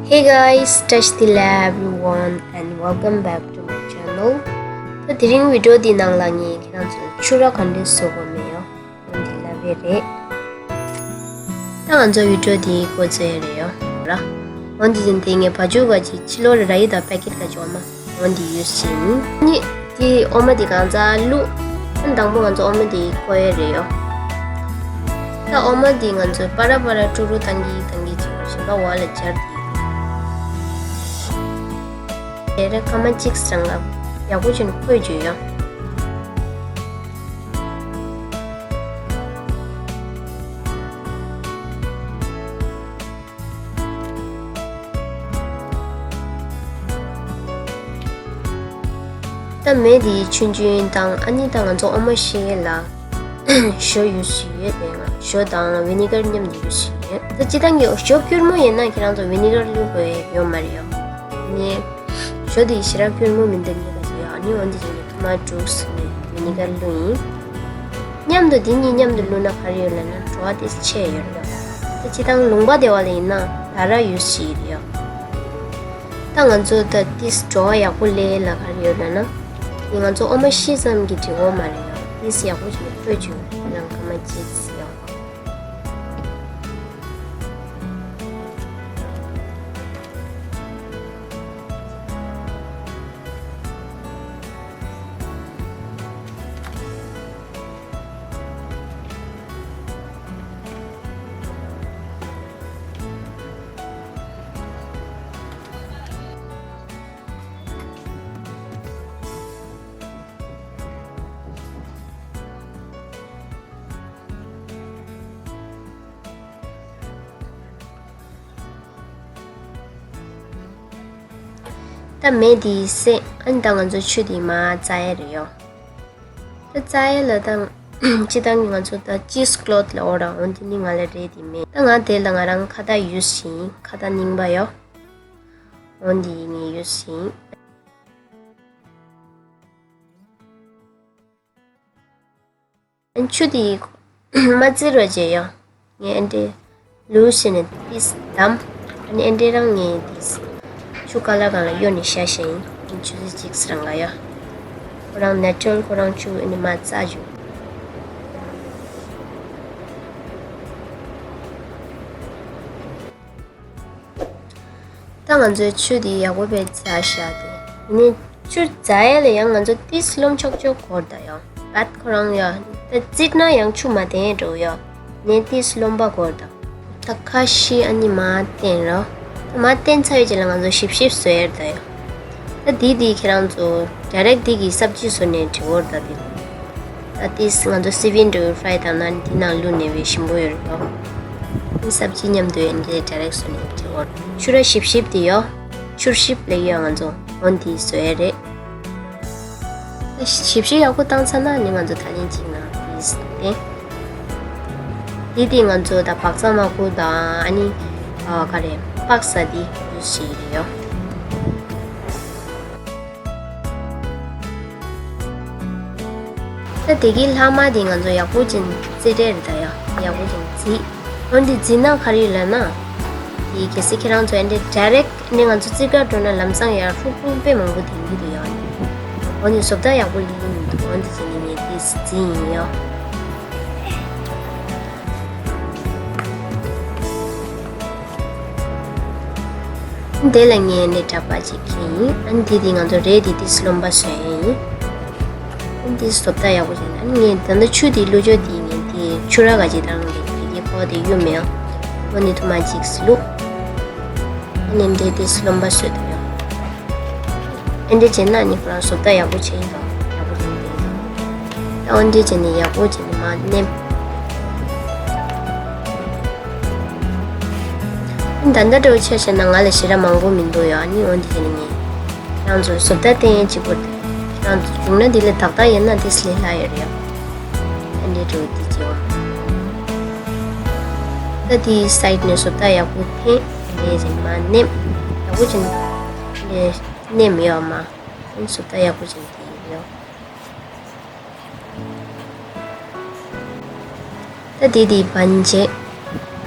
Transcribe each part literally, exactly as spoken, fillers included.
Hey guys, Tashi Delek everyone and welcome back to my channel. ད་དེ་རིང་བི་ཌི་ཡོ་འདི་ནང་ལ་ངས་ཁྱེད་རང་ཚོར་ཕྱུ་ར་ག་འདྲས་བཟོ་དགོས་མེད་ཡོ། འོ་འདི་ལབ་པ་རེད། ད་ང་ཚོ་བི་ཌི་ཡོ་འདི་འགོ་བཙུགས་ཡ་རེད་ཡོ། ར། འོ་འདི་ཡིན་དེ་ངས་བ་ཕྱུགས་ག་ཅིག་ཕྱི་ལོགས་རེ་ར་ཡི་དང་པེ་ཀེ་ཊི་ག་ཅིག་འོ་མ། འོ་འདི་ཡུ་སི་བྱས་ཡིན། ནི་དེ་འོ་མ་དེ་གང་ཚ་བླུགས། ཨ་དང་པོ་ང་ཚོ་འོ་མ་དེ་བསྐོལ་ཡ་རེད་ཡོ། ད་འོ་མ་དེ་ང་ཚོས་པ་ར་པ་ར་ཀྲུ་རུ་བཏང་གི་བཏང་གི་བྱས་ཞིང་ཁ་བ་ལ་སྦྱར་ཏེ། དེ་ར་སྐར་མ་གཅིག་རང་ལ་ཡག་པོ་བྱས་ནས་བསྐོལ་བཅུག་ཡོ། ད་མེ་དེ་ཆུང་ཆུང་བཏང་། ཨ་ནི་ད་ང་ཚོ་འོ་མ་བཤལ་ཡས་ལ་ཞོ་ཡུ་སི་བྱས་ཡོད། དེ་ང་ཞོ་དང་ཝི་ནི་གར་མཉམ་དུ་ཡུ་སི་བྱས་ཡོད། ད་སྤྱིར་བཏང་གི་ཞོ་སྐྱུར་མོ་ཡིན་ན་ཁྱེད་རང་ཚོ་ཝི་ནི་གར་བླུག་དགོས་ཡོད་མ་རེད་ཡོ། ནི་ཞོ་དེ་ཞེ་དྲག་སྐྱུར་མོ་མི་འདུག་ཉེ་ག་ཅིག་ཡོ། ཨ་ནི་འོ་འདི་བྱས་ནས་ཊོ་མ་ཊོ་ཇུ་སི་ནས་ཝི་ནི་གར་བླུགས་ཡིན། མཉམ་དུ་འདི་གཉིས་མཉམ་དུ་བླུགས་ན་ག་རེ་ཡོད་ལབ་ན་བྲོ་བ་ཏོག་ཙམ་ཆེ་ཡོད་རེད་ཡོ། ད་སྤྱིར་བཏང་ལུང་པ་དེ་བ་ལ་ཡིན་ན་ད་ར་ཡུ་སི་བྱས་ཡོད་རེད་ཡོ། ད་ང་ཚོ་ད་ཏོག་ཙམ་བྲོ་བ་ཡག་པོ་སླེབས་ཡས་ལ་ག་རེ་ཡོད་ལབ་ན། འདི་ང་ཚོ་འོ་མ་བཤལ་ཙམ་གྱིས་འགྲིག་གི་མ་རེད་ཡོ། ཏོག་ཙམ་ཡག་པོ་བྱས་ནས་བསྐོལ་བཅུག་ཡོ། ནང་སྐར་མ་གཅིག་ཙམ་ཡོ། ད་མེ་དེ་བསད། ཨ་ནི་ད་ང་ཚོ་ཆུ་དེ་མར་བཙག་ཡས་རེད་ཡོ། ད་བཙག་ཡས་ལ་ད་སྤྱིར་བཏང་གི་ང་ཚོ་ད་ཅི་སི་ཀི་ལོ་ཐི་ལབ་ཡོད་ར། འོ་འདི་ནི་ང་ལ་རེད་དེ་མེད། ད་ང་དེ་ལ་ང་རང་ཁ་བཏགས་ཡུ་སི་བྱས་ཡིན། ཁ་བཏགས་རྙིང་པ་ཡོ། འོ་འདི་ངས་ཡུ་སི་བྱས་ཡིན། ཨ་ནི་ཆུ་དེ་མ་བཙིར་བ་བྱས་ཡོ། ངས་ཨ་འདྲས་ལུག་བྱས་ནས་ཏོག་ཙམ་བསྡམས། ཨ་ནི་ཨ་འདྲས་རང་ངས་ཏོག་ཙམ་ཆུ་ཀ་ལ་སྒང་ལ་གཡོ་ནས་བཞག་བཞག་ཡིན། ཨ་ནི་ཆུ་ཚོད་གཅིག་རང་ལ་ཡོ། ཁོ་རང་ནེ་ཅུ་རལ་ཁོ་རང་ཆུ་ཨ་ནི་མར་བཙགས་བཅུག་ད་ང་ཚོའི་ཆུ་དེ་ཡག་པོ་བྱས་བཙགས་བཞག་སྟེ། ཡིན་ནའི་ཆུ་བཙགས་ཡས་ལ་ཡང་ང་ཚོ་ཏོག་ཙམ་རློམ་ཆོག་ཆོག་དགོས་རེད་ད་ཡོ། བད་ཁོ་རང་ཡོ། ད་བཙིར་ན་ཡང་ཆུ་མ་བསྟེན་འགྲོ་ཡོ། ནས་ཏོག་ཙམ་རློམ་པ་དགོས་རེད་ད། ད་ཁ་ཤས་ཨ་ནི་མར་བསྟན་རོ། ད་མར་བསྟན་ཚར་བའི་རྗེས་ལ་ང་ཚོ་ཞིབ་ཞིབ་བཟོ་ཡས་རེད་ད་ཡོ། ད་དེ་དེ་ཁྱེད་རང་ཚོ་ཌའི་རེག་དེ་གི་སབ་ཇི་བཟོ་ནས་འགྲིག་གི་རེད་ད་དེ། ད་ཏོག་ཙམ་ང་ཚོ་སི་ཝིཌ་འདྲ་བོ་ཕ་རའི་བཏང་ན་དེ་ནང་བླུགས་ནས་བས་ཞིམ་པོ་ཡོད་རེད་ཡོ། ཨ་ནི་སབ་ཇི་མཉམ་དུ་ཨ་འདྲས་ཌའི་རེག་བཟོ་ནས་འགྲིག་གི་རེད། ཕྱུ་ར་ཞིབ་ཞིབ་དེ་ཡོ། ཕྱུར་ཞིབ་ལབ་ཡོད་ང་ཚོ། འོ་འདི་བཟོ་ཡས་རེད། ཞིབ་ཞིབ་ཡག་པོ་བཏང་ཚར་ན་ནི་ང་ཚོ་ད་ལན་གཅིག་ནང་དེ་དེ་དེ་ང་ཚོ་ད་བག་ཚ་མ་ཁུ་དང་ཨ་ནི་ཨ་ག་རེ་པགས་ཟ་དེ་ཡུ་སི་བྱེད་ཀྱི་ཡོད། ད་དེ་གི་ལྷག་མ་དེ་ང་ཚོ་ཡག་པོ་ཅན་རྩེ་གྲས་རེད་ད་ཡ། ཡག་པོ་ཅན་བརྫིས། འོ་འདི་བརྫིས་ན་ག་རེ་ལབ་ན། དེ་གལ་སྲིད་ཁྱེད་རང་ཚོ་ཨ་འདྲས་ཌའི་རེག་ནས་ང་ཚོ་རྩིས་ཀ་འགྲོ་ན་ལམ་སང་ཡར་ཧྲུག་ཧྲུག་དཔེ་མང་པོ་ཐོན་གྱི་འདུག་ཡ། འོ་ནི་བཟོ་ལྟ་ཡག་པོ་ལི་ཡིན་མི་འདུག་འོ་འདི་བྱས་ནས་ངས་དེ་བརྫིས་ཡིན་ཡ། དེ་ལ་ངས་ཨ་འདྲས་འདྲ་པོ་ཅིག་ཁྱེར་ཡིན། ཨ་ནི་དེ་དེ་ང་ཚོ་རེད་དེ་དེ་རློན་པ་བཟོ་ཡ་ཡིན། ཨ་ནི་དེ་བཟོ་ལྟ་ཡག་པོ་བྱས་ནས། ཨ་ནི་ངས་ད་ལྟ་ཆུ་དེ་བླུགས་ཆོག་དེ་ངས་དེ་ཕྱུ་ར་ག་ཅིག་བཏང་དེ་དེ་གི་ཁོག་དེ་གཡུག་མེད་ཡ། འོ་ནི་ཐུར་མ་གཅིག་བླུགས། ཨ་ནི་འདྲས་དེ་རློན་པ་བཟོས་ཐུབ་ཡོང་། ཨ་འདྲས་བྱས་ན་ནི་ཁོ་རང་བཟོ་ལྟ་ཡག་པོ་བྱས་ཡིན་ད། ཡག་པོ་བྱས་ནས་བསྟན་ཡིན་ད། ཨ་འདྲས་བྱས་ནས་ཡག་པོ་བྱས་ནས་མར་མནན། ཨ་ནི་ད་ལྟ་འདྲ་བོ་ཆ་བཞག་ན་ང་ལ་ཞེ་དྲག་མང་པོ་མི་འདུག་ཡ། ཨ་ནི་འོ་འདི་བྱས་ནས་ངས་ཁྱེད་རང་ཚོར་བཟོ་ལྟ་བསྟན་ཡས་གཅིག་པོ་རེད། ཁྱེད་རང་ཚོ་བྱུང་ན་འདི་ལས་ཏག་ཏག་ཡིན་ན་དེ་སླེབས་སླ་ཡོད་རེད་ཡ། ཨ་འདྲས་འདྲ་བོ་འདི་བྱས་འོང་། ད་དེའི་སའིཌ་ནས་བཟོ་ལྟ་ཡག་པོ་འཐེན། དེ་རྗེས་མར་མནན། ཡག་པོ་བྱས་ནས་དེ་མནན་ཡོད་མ། ཨ་ནི་བཟོ་ལྟ་ཡག་པོ་བྱས་ནས་དེ་ཡོད། ད་དེ་དེ་བན་བྱས།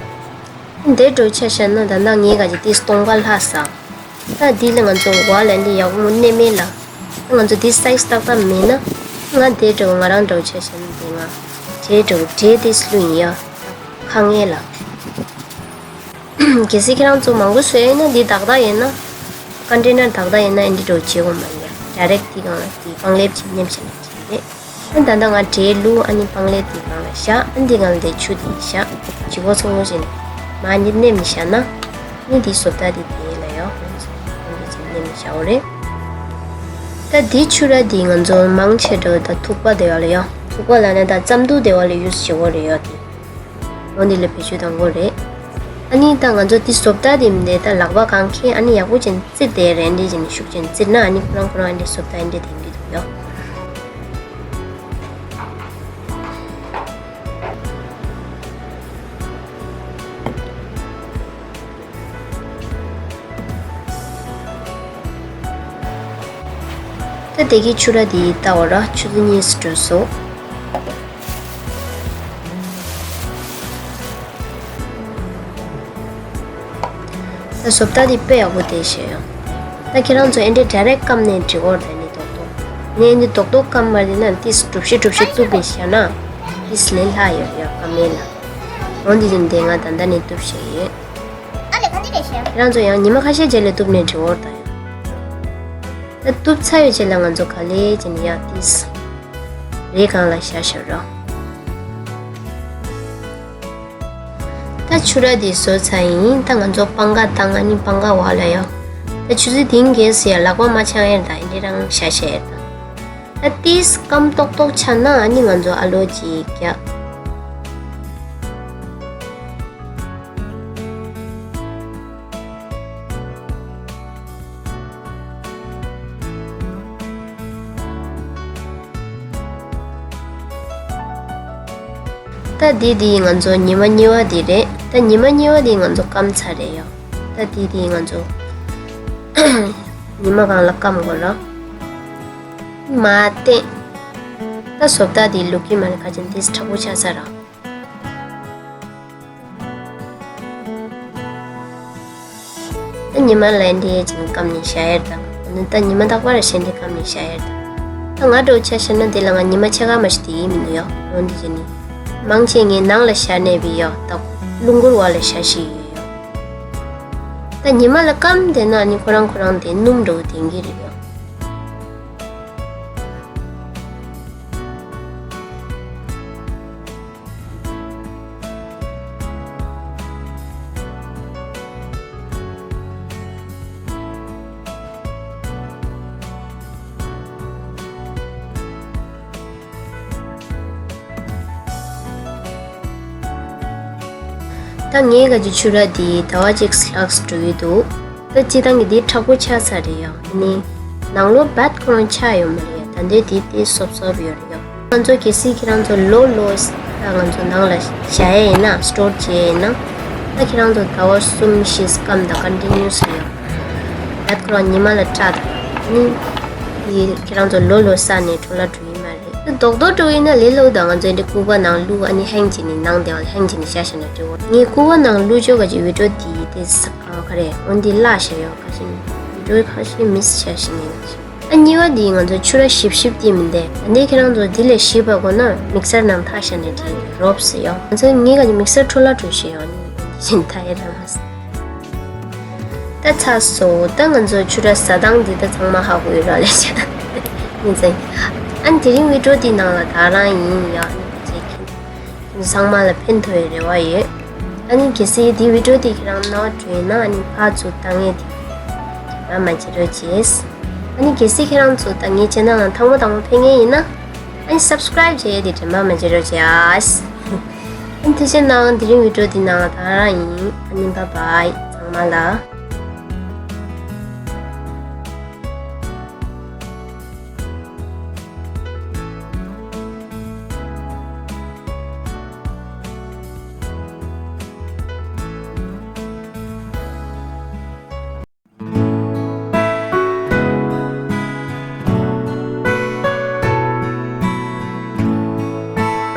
འདི་འདྲ་ཆ་བཞག་ན་ད་ལྟ་ངའི་ག་ཅིག་དེ་སྟོང་པ་ལྷག་ས། ད་འདི་ལ་ང་ཚོ་བ་ལ་འདི་ཡག་པོ་མོ་གནས་མེད་ལ། ང་ཚོ་འདི་སའི་ཛི་ཏག་ཏག་མེད་ན། ང་འདི་འདྲ་ང་རང་འདྲ་ཆ་བཞག་ན་འདི་ང་འདྲེ་འདྲ་འདྲེ་དེ་སུ་ཡིན་ཡ། ཁ་ངེས་ལ། གལ་སྲིད་ཁྱེད་རང་ཚོ་མང་པོ་བཟོས་ཡོད་ན་འདི་དག་དག་ཡིན་ན། ཀོན་ཊེ་ནར་དག་དག་ཡིན་ན་འདི་འདྲ་བྱེད་དགོས་མ་ཡིན་ཡ། ཌའི་རེག་འདི་སྒང་ལ་འདི་པང་ལེབ་ཅིག་མནན་བྱས་ན་བྱེད་རེད། ཨ་ད་ལྟ་ང་འདྲེ་བླུགས། ཨ་ནི་པང་ལེབ་འདི་སྒང་ལ་བཞག་ཨ་འདི་སྒང་ལ་འདི་ཆུ་འདི་བཞག་བྱེད་སྒོ་ཚང་མ་བྱས་ནས་མ་འདི་མནན་བཞག་ན། ནི་འདི་བཟོ་ལྟ་འདི་དེ་ལ་ཡོད། འདི་ཚོ་འདི་ཚོ་མནན་བཞག་འོ་རེད། ད་འདི་ཆུ་ར་འདི་ང་ཚོ་མང་ཆེ་འགྲོ་ད་ཐུག་པ་དེ་ཡོད་ལ་ཡོད། ཐུག་པ་ལ་ནི་ད་རྩམ་དུག་དེ་བ་ལ་ཡུས་བྱེད་འོ་རེད་ཡོད་དེ། འོ་འདི་ལ་བེད་སྤྱོད་གཏོང་དགོས་རེད། ཨ་ནི་ད་ང་ཚོ་འདི་བཟོ་ལྟ་འདི་མི་འདི་ད་ལག་པ་གང་ཁེ་ཨ་ནི་ཡག་པོ་ཅན་རྩི་དེ་རེད་འདི་ཅན་ཤུགས་ཅན་རྩིར་ན་ཨ་ནི་ཁོ་རང་ཁོ་རང་འདི་བཟོ་ལྟ་འདི་དེ་འདི་འདུག་ཡོད། ད་དེ་གི་ཆུ་ར་དེ་ལྟ་བ་ར་ཆུ་ཚོད་གཉིས་སུ་འགྲོ་སོང་། ད་བཟོ་ལྟ་དེ་དཔེ་ཡག་པོ་དེ་བྱས་ཡོང་། ད་ཁྱེད་རང་ཚོ་ཨེ་འདྲེ་ཌའི་རེག་སྐམ་ནས་འབྲི་འོར་ད་ནི་རྡོག་རྡོག་ནས་ཨེ་འདྲེ་རྡོག་རྡོག་སྐམ་མ་རེད་ན་ཏིས་གྲུབ་ཤི་གྲུབ་ཤི་གཏུབ་པའི་བྱས་ན་ཏིས་ལས་སླ་ཡོད་ཡོད་སྐམ་མེད་ལ། འོན་ཏེ་ཅིན་དེ་ང་ད་ལྟ་ནས་གཏུབ་བྱས་ཡོད། ཨ་ལས་ག་འདི་རེད་ཤག་ཁྱེད་རང་ཚོ་ཡང་ཉི་མ་ཁ་ཤས་རྗེས་ལ་གཏུབ་ནས་འབྲི་འོར་ད་ཡོད། ད་གཏུབ་ཚར་ཡོད་རྗེས་ལ་ང་ཚོ་ག་ལེ་ཅིན་ཡ་ཏིས་རེ་གང་ལ་བཞག་ཤོར་རོགས། ད་ཆུ་ར་དེ་བཟོ་ཚར་ཡིན། ད་ང་ཚོ་པང་ཁ་བཏང་ཨ་ནི་པང་ཁ་བ་ལ་ཡོད། ད་ཆུ་ཚོད་དེང་གས་སུ་ཡ་ལག་པ་མ་འཆང་ཡར་དང་ཨེ་འདྲེ་རང་བཞག་བཞག་ཡར་དང་། ད་ཏིས་སྐམ་ཏོག་ཏོག་ཆགས་ན་ཨ་ནི་ང་ཚོ་ཨ་ལོ་ཅིག་རྒྱག་ད་འདི་འདི་ང་ཚོ་ཉི་མ་གཉིས་པ་འདི་རེད། ད་ཉི་མ་གཉིས་པ་འདི་ང་ཚོ་སྐམ་ཚར་རེད་ཡོ། ད་འདི་འདི་ང་ཚོ་ཉི་མ་གང་ལ་སྐམ་དགོས་ར། མ་བསྟན། ད་བཟོ་ལྟ་འདི་ལུག་གི་མ་ནི་ཁ་ཅན་འདི་དྲག་པོ་ཆགས་ཚར་ར། ད་ཉི་མ་ལན་འདི་ཅིག་སྐམ་ནས་བཞག་ཡར་དང་། ད་ཉི་མ་རྟག་པར་གཞན་འདི་སྐམ་ནས་བཞག་ཡར་དང་། ད་ང་འདྲ་བོ་ཆ་བཞག་ན་འདི་ལ་ང་ཉི་མ་ཕྱེད་ཀ་མ་ཞིག་དེ་ཡིན་མི་འདུག་ཡོ། འོན་ཏེ་ཅི་ནི། མང་ཆེ་ངས་ནང་ལ་བཞག་ནས་བི་ཡོ། ད་རླུང་འཁོར་བ་ལ་བཞག་ཤི་ཡོད་ཡོ། ད་ཉི་མ་ལ་སྐམ་དེ་ན་ནི་ཁོ་རང་ཁོ་རང་དེ་སྣུམ་འདྲ་བོ་ལྡན་གྱི་རེད་ཡོ། ད་ངའི་ག་ཅི་ཆུ་ར་དེ་ཟླ་བ་གཅིག་ལྷག་འགྲོ་གི་འདུག་ད་སྤྱི་བཏང་གི་འདི་མཁྲེགས་པོ་ཆགས་ཚར་རེད་ཡ། ཨ་ནི་ནང་ལོགས་བད་ཁོ་རང་ཆགས་ཡོད་མ་རེད་ཡ། ད་འདི་དེ་དེ་སོབ་སོབ་ཡོད་རེད་ཡ། ང་ཚོ་གལ་སྲིད་ཁྱེད་རང་ཚོ་ལོ་ལོ་ད་ང་ཚོ་ནང་ལ་བཞག་ཡས་ཡིན་ན། སི་ཊོར་བྱེད་ཡས་ཡིན་ན། ད་ཁྱེད་རང་ཚོ་ཟླ་བ་གསུམ་བཞི་སྐམ་དང་ཀོན་ཊི་ནིའུ་སི་ལི་ཡ། བད་ཁོ་རང་ཉི་མ་ལ་བཀྲ་དང་ནི། དེ་ཁྱེད་རང་ཚོ་ལོ་ལོ་ས་ནས་འཕྲོ་བརླག་འགྲོ་ཡིན་མ་རེད། ད་རྡོག་རྡོག་འགྲོ་ཡིན་ན་ལས་སླ་པོ་ད་ང་ཚོ་འདི་སྐུད་པ་ནང་བླུགས་ཨ་ནི་ཧེང་བྱས་ནས་ནང་དེ་བ་ལ་ཧེང་བྱས་ནས་བཞག་བཞག་ན་འགྲིག་གོ། ངས་སྐུད་པ་ནང་བླུགས་ཆོག་ག་ཅིག་བི་ཌི་ཡོ་དེ་དེ་ས་ག་རེད། འོན་ཏེ་བརླག་བཞག་ཡོད། ཁ་ཤས་བི་ཌི་ཡོ་ཁ་ཤས་མིས་བྱས་བཞག་ནས་ན། ཨ་གཉིས་པ་དེ་ང་ཚོ་ཆུ་ར་ཞིབ་ཞིབ་དེ་མིན་ཏེ། ད་འདི་ཁྱེད་རང་ཚོ་འདི་ལས་ཞིབ་པ་དགོས་ན་མིག་སར་ནང་འཐག་བཞག་ནས་འགྲིག་རོབ་སི་ཡོ། ང་ཚོ་ངས་ག་ཅིག་མིག་སར་འཕྲོ་བརླག་འགྲོ་བཞག་ཡོད་ནི་ཡིན་ད་ཡ་རང་མ་སི། ད་ཚར་སོང་། ད་ང་ཚོ་ཆུ་ར་ཟ་སྟངས་འདི་ད་ཚང་མ་ཧ་གོ་ཡོད་ར་ལས་བྱེད་ད་ཡིན་ཙང་། ཨ་ནི་དེ་རིང་བི་ཌི་ཡོ་འདི་ནང་ལ་ད་རང་ཡིན་ཡ། ཨ་ནི་ཁྱེད་ཚང་མ་ལ་ཕན་ཐོགས་ཡོད་རེ་བ་ཡོད། ཨ་ནི་གལ་སྲིད་འདི་བི་ཌི་ཡོ་འདི་ཁྱེད་རང་རྣ་བར་འགྲོ་ཡིན་ན་ཨ་ནི་ཕར་ཚུར་བཏང་ཡས་དེ་ར་མ་བརྗེད་རོགས་བྱེད། ཨ་ནི་གལ་སྲིད་ཁྱེད་རང་ཚོ་ད་ངའི་ཆེ་ནལ་ནང་ཐེངས་མ་དང་པོ་ཕེབས་མཁན་ཡིན་ན། ཨ་ནི་སབ་སི་ཀ་རའིབ་བྱེད་ཡས་དེ་དྲན་པ་མ་བརྗེད་རོགས་བྱེད་ཨ། ཨ་ནི་ཐུགས་རྗེ་གནང་། དེ་རིང་བི་ཌི་ཡོ་འདི་ནང་ལ་ད་རང་ཡིན། ཨ་ནི་བཱའི་བཱའི་ཚང་མ་ལ།